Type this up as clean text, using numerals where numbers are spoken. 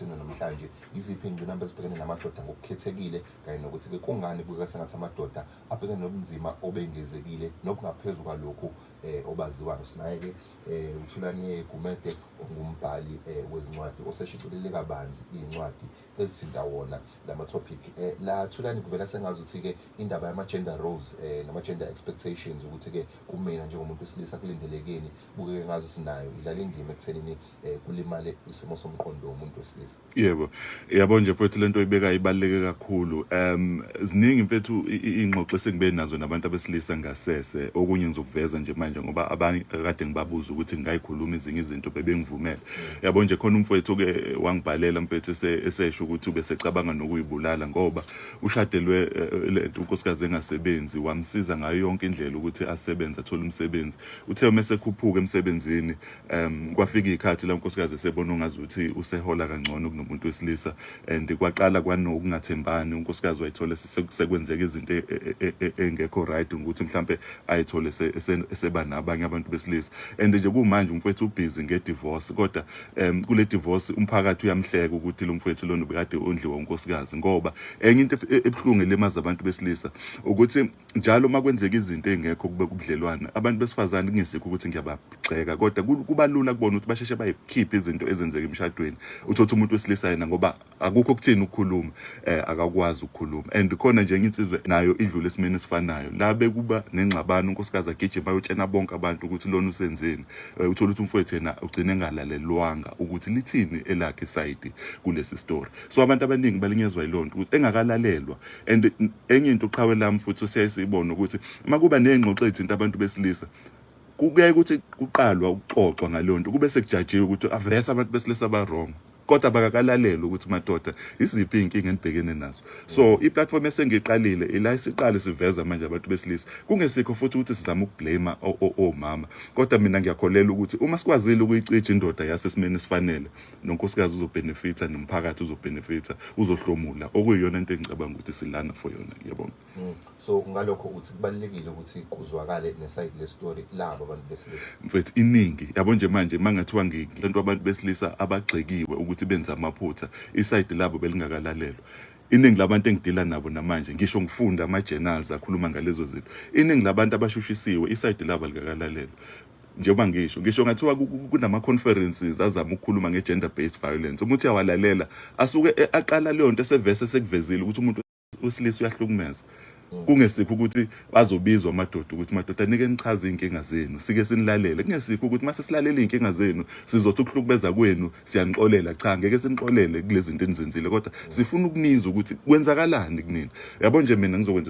Sino namhlanje yiziphi iy'ngqinamba ezibhekene namadoda ngokukhethekile kanye nokuthi-ke kungani kubukeka sengathi amadoda abhekene nobunzima obengezekile nobungaphezu kwalokhu obaziwayo. Sinaye-ke uThulani Gumede ongumbhali wezincwadi oseshicilele kabanzi iy'ncwadi ezithinta wona lama-topic. La Thulani, kuvela sengazuthi-ke indaba yama-gender roles nama-gender expectations, ukuthi-ke kumina njengomuntu wesilisa kulindelekeni, bukeke ngazuthi nayo idlala indima ekuthenini kulimale isimo somqondo womuntu wesilisa. Yebo. Yabo nje mfowethu, lento oyibeka ibaluleke kakhulu. Ziningi mfethu ingxoxo esengibe nazo nabantu abesilisa ngasese. Okunye ngizokuveza nje manje ngoba abanye kade ngibabuza ukuthi ngingayikhuluma ezinye izinto, bebengivumela. Yabo nje, khona umfowethu ke wangibhalela mfethu esesho ukuthi ubesecabanga nokuyibulala ngoba ushadelwe lento unkosikazi engasebenzi, wamsiza ngayo yonke indlela ukuthi asebenze, athole umsebenzi. Uthe uma esekhuphuka emsebenzini, kwafika ikhathi la unkosikazi esebona ongazuthi usehola kangcono kunomuntu wesilisa and kwaqala kwanokungathembani. Unkosikazi wayithola sekwenzeka izinto engekho right, ukuthi mhlambe ayithole eseba nabanye abantu besilisa. And nje kumanje umfowethu ubhizi nge-divorce, kodwa kule divorce umphakathi uyamhleka ukuthi lo mfowethu lona ubekade ondliwa unkosikazi. Ngoba enye into ebuhlungu elimaza abantu besilisa ukuthi njalo uma kwenzeka izinto ey'ngekho kube kubudlelwane, abantu besifazane, kungesikho ukuthi ngiyabagxeka, kodwa kuba lula kubona ukuthi basheshe bayikhiphe izinto ezenzeka emshadweni. Uthotha umuntu wesilisa yena, ngoba akukho kuthini ukukhuluma, akakwazi ukukhuluma. And khona nje enye insizwa nayo idlule esimeni esifanayo la, bekuba nengxabano, unkosikazi agijima ayotshena bonke abantu ukuthi lona usenzeni. Uthola ukuthi umfowethu yena ugcine engalalelwanga ukuthi lithini elakhe i-side kulesi story. So abantu abaningi balinyezwa yilonto ukuthi engakalalelwa. And enye into, uqhawe lami futhi, siyaye siyibone ukuthi uma kuba ney'ngxoxo ey'thinta abantu besilisa, kuyaye ukuthi kuqalwa ukuxoxwa ngaleyo nto kube sekujajiwe ukuthi avese abantu besilisa ba-wrong, kodwa bakakalalelwa ukuthi madoda, iziphi iy'nkinga enibhekene nazo. So i-platform esengiqalile ila isiqale siveza manje abantu besilisa, kungesikho futhi ukuthi sizama uku-blame omama, kodwa mina ngiyakholelwa ukuthi uma sikwazile ukuyicija indoda yasesimeni esifanele, nonkosikazi uzo-benefitha, nomphakathi uzo-benefitha, uzohlomula, okuyiyona into engicabanga ukuthi silana for yona. Ngiyabonga. So ngalokho uthi kubalulekile ukuthi kuzwakale ne-side le-story labo abantu besilisa. Mfethu, iningi, yabo nje manje mangathiwa ngilento, abantu besilisa abagxekiwe ukuthi benza amaphutha, i-side labo belingakalalelwa. Iningi labantu engidila nabo namanje, ngisho ngifunda ama-journals akhuluma ngalezo zinto, iningi labantu abashushisiwe, i-side labo alikakalaleelwa. Njengoba ngisho ngathiwa kunama-conferences azama ukukhuluma nge-gender based violence, uma uthi uyawalalela asuke aqala leyo nto esevese sekuvezile ukuthi umuntu wesilisa uyahlukumeza, kungesikho ukuthi bazobizwa amadoda ukuthi madoda, nike nichaze iy'nkinga zenu, sike sinilalele. Kungesikho ukuthi mase silalela iy'nkinga zenu sizothi ukuhlukubeza kwenu siyanixolela. Cha, ngeke sinixolele kulezi zinto enizenzile, kodwa sifuna ukunizwa ukuthi kwenzakalani kunina. Yabo nje, mina ngizokwenza